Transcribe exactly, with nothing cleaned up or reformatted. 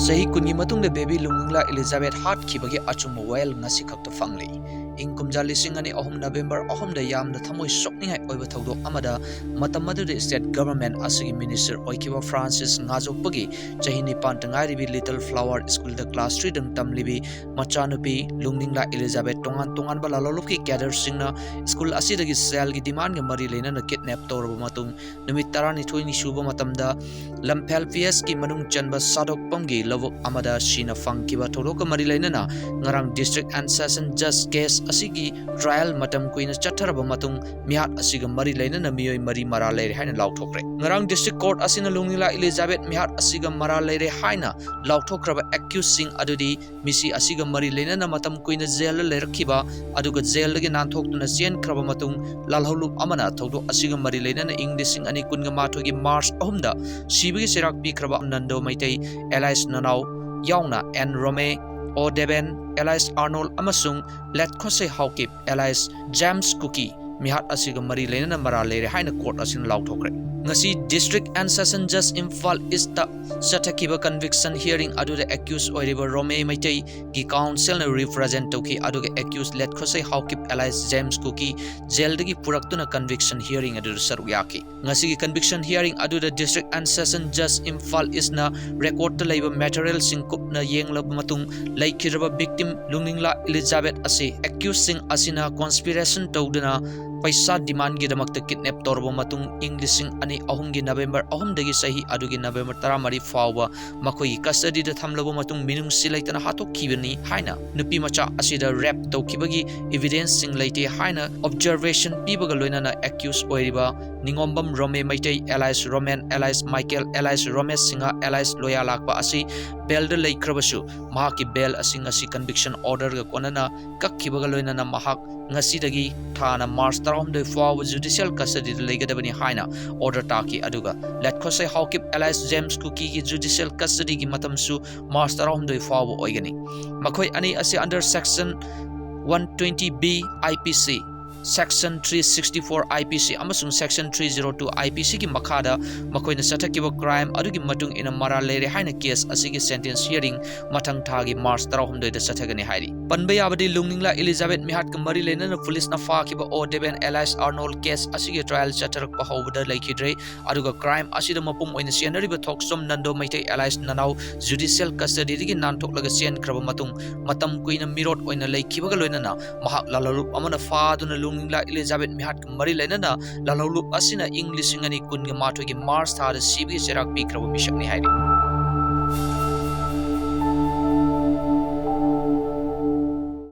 ꯆꯍꯤ ꯀꯨꯟꯒꯤ ꯃꯇꯨꯡꯗ ꯕꯦꯕꯤ ꯂꯨꯡꯅꯤꯡꯂꯥ ꯏꯂꯤꯖꯥꯕꯦꯊ ꯍꯥꯠꯈꯤꯕꯒꯤ ꯑꯆꯨꯝꯕ ꯋꯥꯌꯦꯜ ꯉꯁꯤ ꯈꯛꯇ ꯐꯪꯂꯤ꯫ ꯏꯪ ꯀꯨꯝꯖꯥ ꯂꯤꯁꯤꯡ ꯑꯅꯤ ꯑꯍꯨꯝ ꯅꯕꯦꯝꯕꯔ ꯑꯍꯨꯝꯗ ꯌꯥꯝꯅ ꯊꯃꯣꯏ ꯁꯣꯛꯅꯤꯡꯉꯥꯏ ꯑꯣꯏꯕ ꯊꯧꯗꯣꯛ ꯑꯃꯗ ꯃꯇꯝ ꯑꯗꯨꯗ state government ꯑꯁꯤꯒꯤ minister ꯑꯣꯏꯈꯤꯕ ꯐ꯭ꯔꯥꯟꯁꯤꯁ ꯉꯥꯖꯣꯛꯄꯒꯤ ꯆꯍꯤ ꯅꯤꯄꯥꯟꯇ ꯉꯥꯏꯔꯤꯕꯤ Little Flower Schoolꯗ class threeꯗꯪ ꯇꯝꯂꯤꯕꯤ ꯃꯆꯥꯅꯨꯄꯤ ꯂꯨꯡꯅꯤꯡꯂꯥ ꯏꯂꯤꯖꯥꯕꯦꯊ ꯇꯣꯉꯥꯟ ꯇꯣꯉꯥꯟꯕ ꯂꯥꯂꯣꯡꯂꯨꯞꯀꯤ cadreꯁꯤꯡꯅ school ꯑꯁꯤꯗꯒꯤ ꯁꯦꯜꯒꯤ demandꯒ ꯃꯔꯤ ꯂꯩꯅꯅ kidnap ꯇꯧꯔꯕ ꯃꯇꯨꯡ ꯅꯨꯃꯤꯠ ꯇꯔꯥꯅꯤꯊꯣꯏꯅꯤ ꯁꯨꯕ ꯃꯇꯝꯗ ꯂꯝꯐꯦꯜ P S ꯀꯤ ꯃꯅꯨꯡ ꯆꯟꯕ ꯁꯥꯗꯣꯛꯄꯝꯒꯤ ꯂꯧꯕꯨꯛ ꯑꯃꯗ ꯁꯤꯅ ꯐꯪꯈꯤꯕ ꯊꯧꯗꯣꯛꯀ ꯃꯔꯤ ꯂꯩꯅꯅ ꯉꯔꯥꯡ district and session judge case ꯑꯁꯤꯒꯤ trial ꯃꯇꯝ ꯀꯨꯏꯅ ꯆꯠꯊꯔꯕ ꯃꯇꯨꯡ ꯃꯤꯍꯥꯠ ꯑꯁꯤꯒ ꯃꯔꯤ ꯂꯩꯅꯅ ꯃꯤꯑꯣꯏ ꯃꯔꯤ ꯃꯔꯥꯜ ꯂꯩꯔꯦ ꯍꯥꯏꯅ ꯂꯥꯎꯊꯣꯛꯈ꯭ꯔꯦ꯫ ꯉꯔꯥꯡ district court ꯑꯁꯤꯅ ꯂꯨꯡꯅꯤꯡꯂꯥ ꯏꯂꯤꯖꯥꯕꯦꯊ ꯃꯤꯍꯥꯠ ꯑꯁꯤꯒ ꯃꯔꯥꯜ ꯂꯩꯔꯦ ꯍꯥꯏꯅ ꯂꯥꯎꯊꯣꯛꯈ꯭ꯔꯕ accusedꯁꯤꯡ ꯑꯗꯨꯗꯤ ꯃꯤꯁꯤ ꯑꯁꯤꯒ ꯃꯔꯤ ꯂꯩꯅꯅ ꯃꯇꯝ ꯀꯨꯏꯅ jailꯗ ꯂꯩꯔꯛꯈꯤꯕ ꯑꯗꯨꯒ jailꯗꯒꯤ ꯅꯥꯟꯊꯣꯛꯇꯨꯅ ꯆꯦꯟꯈ꯭ꯔꯕ ꯃꯇꯨꯡ ꯂꯥꯜꯍꯧꯂꯨꯞ ꯑꯃꯅ ꯊꯧꯗꯣꯛ ꯑꯁꯤꯒ ꯃꯔꯤ ꯂꯩꯅꯅ ꯏꯪ ꯂꯤꯁꯤꯡ ꯑꯅꯤ ꯀꯨꯟꯒ ꯃꯥꯊꯣꯏꯒꯤ March ꯑꯍꯨꯝꯗ ꯁꯤꯕꯒꯤ ꯆꯩꯔꯥꯛ ꯄꯤꯈ꯭ꯔꯕ ꯅꯟꯗꯣ ꯃꯩꯇꯩ alias ꯅꯅꯥꯎ ꯌꯥꯎꯅ N ꯔꯣꯃꯦ, O ꯗꯦꯕꯦꯟ alias ꯑꯥꯔꯅꯣꯜ ꯑꯃꯁꯨꯡ ꯂꯦꯠꯈꯣꯁꯦ ꯍꯥꯎꯀꯤꯞ alias ꯖꯦꯝꯁ ꯀꯨꯀꯤ ꯃꯤꯍꯥꯠ ꯑꯁꯤꯒ ꯃꯔꯤ ꯂꯩꯅꯅ ꯃꯔꯥꯜ ꯂꯩꯔꯦ ꯍꯥꯏꯅ court ꯑꯁꯤꯅ ꯂꯥꯎꯊꯣꯛꯈ꯭ꯔꯦ꯫ ꯉꯁꯤ district and session judge Imphal Eastꯇ ꯆꯠꯊꯈꯤꯕ conviction hearing ꯑꯗꯨꯗ accused ꯑꯣꯏꯔꯤꯕ ꯔꯣꯃꯦ ꯃꯩꯇꯩꯒꯤ counselꯅ represent ꯇꯧꯈꯤ, ꯑꯗꯨꯒ accused ꯂꯦꯠꯈꯣꯁꯦ ꯍꯥꯎꯀꯤꯞ alias ꯖꯦꯝꯁ ꯀꯨꯀꯤ jailꯗꯒꯤ ꯄꯨꯔꯛꯇꯨꯅ conviction hearing ꯑꯗꯨꯗ ꯁꯔꯨꯛ ꯌꯥꯈꯤ꯫ ꯉꯁꯤꯒꯤ conviction hearing ꯑꯗꯨꯗ district and session judge Imphal Eastꯅ recordꯇ ꯂꯩꯕ materialꯁꯤꯡ ꯀꯨꯞꯅ ꯌꯦꯡꯂꯕ ꯃꯇꯨꯡ ꯂꯩꯈꯤꯗ꯭ꯔꯕ victim ꯂꯨꯡꯅꯤꯡꯂꯥ ꯏꯂꯤꯖꯥꯕꯦꯊ ꯑꯁꯤ accusedꯁꯤꯡ ꯑꯁꯤꯅ conspiration ꯇꯧꯗꯨꯅ ꯄꯩꯁꯥ demandꯒꯤꯗꯃꯛꯇ kidnap ꯇꯧꯔꯕ ꯃꯇꯨꯡ ꯏꯪ ꯂꯤꯁꯤꯡ ꯑꯅꯤ ꯑꯍꯨꯝꯒꯤ November ꯑꯍꯨꯝꯗꯒꯤ ꯆꯍꯤ ꯑꯗꯨꯒꯤ November ꯇꯔꯥꯃꯔꯤ ꯐꯥꯎꯕ ꯃꯈꯣꯏꯒꯤ custodyꯗ ꯊꯝꯂꯕ ꯃꯇꯨꯡ ꯃꯤꯅꯨꯡꯁꯤ ꯂꯩꯇꯅ ꯍꯥꯠꯇꯣꯛꯈꯤꯕꯅꯤ ꯍꯥꯏꯅ ꯅꯨꯄꯤ ꯃꯆꯥ ꯑꯁꯤꯗ rape ꯇꯧꯈꯤꯕꯒꯤ evidenceꯁꯤꯡ ꯂꯩꯇꯦ ꯍꯥꯏꯅ observation ꯄꯤꯕꯒ ꯂꯣꯏꯅꯅ accused ꯑꯣꯏꯔꯤꯕ Ningombam Rome Meitei alias Romen alias Michael alias Romesh Singh alias Loya ꯂꯥꯛꯄ ꯑꯁꯤ bailꯗ ꯂꯩꯈ꯭ꯔꯕꯁꯨ ꯃꯍꯥꯛꯀꯤ bail ꯑꯁꯤ ꯉꯁꯤ conviction orderꯒ ꯀꯣꯟꯅꯅ ꯀꯛꯈꯤꯕꯒ ꯂꯣꯏꯅꯅ ꯃꯍꯥꯛ ꯉꯁꯤꯗꯒꯤ ꯊꯥꯅ March ꯇꯔꯥꯍꯨꯝꯗꯣꯏ ꯐꯥꯎꯕ judicial custodyꯗ ꯂꯩꯒꯗꯕꯅꯤ ꯍꯥꯏꯅ order ꯇꯥꯈꯤ꯫ ꯑꯗꯨꯒ ꯂꯦꯠꯈꯣꯁꯦ ꯍꯥꯎꯀꯤꯞ alias ꯖꯦꯝꯁ ꯀꯨꯀꯤꯒꯤ judicial custodyꯒꯤ ꯃꯇꯝꯁꯨ March ꯇꯔꯥꯍꯨꯝꯗꯣꯏ ꯐꯥꯎꯕ ꯑꯣꯏꯒꯅꯤ꯫ ꯃꯈꯣꯏ ꯑꯅꯤ ꯑꯁꯤ under section one twenty B I P C Section three sixty four I P C ꯑꯃꯁꯨꯡ Section three zero two I P C ꯒꯤ ꯃꯈꯥꯗ ꯃꯈꯣꯏꯅ ꯆꯠꯊꯈꯤꯕ crime ꯑꯗꯨꯒꯤ ꯃꯇꯨꯡ ꯏꯟꯅ ꯃꯔꯥꯜ ꯂꯩꯔꯦ ꯍꯥꯏꯅ case ꯑꯁꯤꯒꯤ sentence hearing ꯃꯊꯪ ꯊꯥꯒꯤ March ꯇꯔꯥꯍꯨꯝꯗꯣꯏꯗ ꯆꯠꯊꯒꯅꯤ ꯍꯥꯏꯔꯤ꯫ ꯄꯟꯕ ꯌꯥꯕꯗꯤ, ꯂꯨꯡꯅꯤꯡꯂꯥ ꯏꯂꯤꯖꯥꯕꯦꯊ ꯃꯤꯍꯥꯠꯀ ꯃꯔꯤ ꯂꯩꯅꯅ ꯄꯨꯂꯤꯁꯅ ꯐꯥꯈꯤꯕ ꯑꯣ ꯗꯦꯕꯦꯟ alias Arnold case ꯑꯁꯤꯒꯤ trial ꯆꯠꯊꯔꯛꯄ ꯍꯧꯕꯗ ꯂꯩꯈꯤꯗ꯭ꯔꯦ꯫ ꯑꯗꯨꯒ crime ꯑꯁꯤꯗ ꯃꯄꯨꯝ ꯑꯣꯏꯅ ꯆꯦꯟꯅꯔꯤꯕ ꯊꯣꯛꯆꯣꯝ ꯅꯟꯗꯣ ꯃꯩꯇꯩ alias ꯅꯅꯥꯎ judicial custody ꯗꯒꯤ ꯅꯥꯟꯊꯣꯛꯂꯒ ꯆꯦꯟꯈ꯭ꯔꯕ ꯃꯇꯨꯡ, ꯃꯇꯝ ꯀꯨꯏꯅ ꯃꯤꯔꯣꯠ ꯑꯣꯏꯅ ꯂꯩꯈꯤꯕꯒ ꯂꯣꯏꯅꯅ ꯃꯍꯥꯛ ꯂꯥꯜꯍꯧꯂꯨꯞ ꯑꯃꯅ ꯐꯥꯗꯨꯅ ꯂꯨꯡꯅꯤꯡꯂꯥ ꯏꯂꯤꯖꯥꯕꯦꯊ ꯃꯤꯍꯥꯠꯀ ꯃꯔꯤ ꯂꯩꯅꯅ ꯂꯥꯜꯍꯧꯂꯨꯞ ꯑꯁꯤꯅ ꯏꯪ ꯂꯤꯁꯤꯡ ꯑꯅꯤ ꯀꯨꯟꯒ ꯃꯥꯊꯣꯏꯒꯤ March ꯊꯥꯗ ꯁꯤꯕꯒꯤ ꯆꯩꯔꯥꯛ ꯄꯤꯈ꯭ꯔꯕ ꯃꯤꯁꯛꯅꯤ ꯍꯥꯏꯔꯤ꯫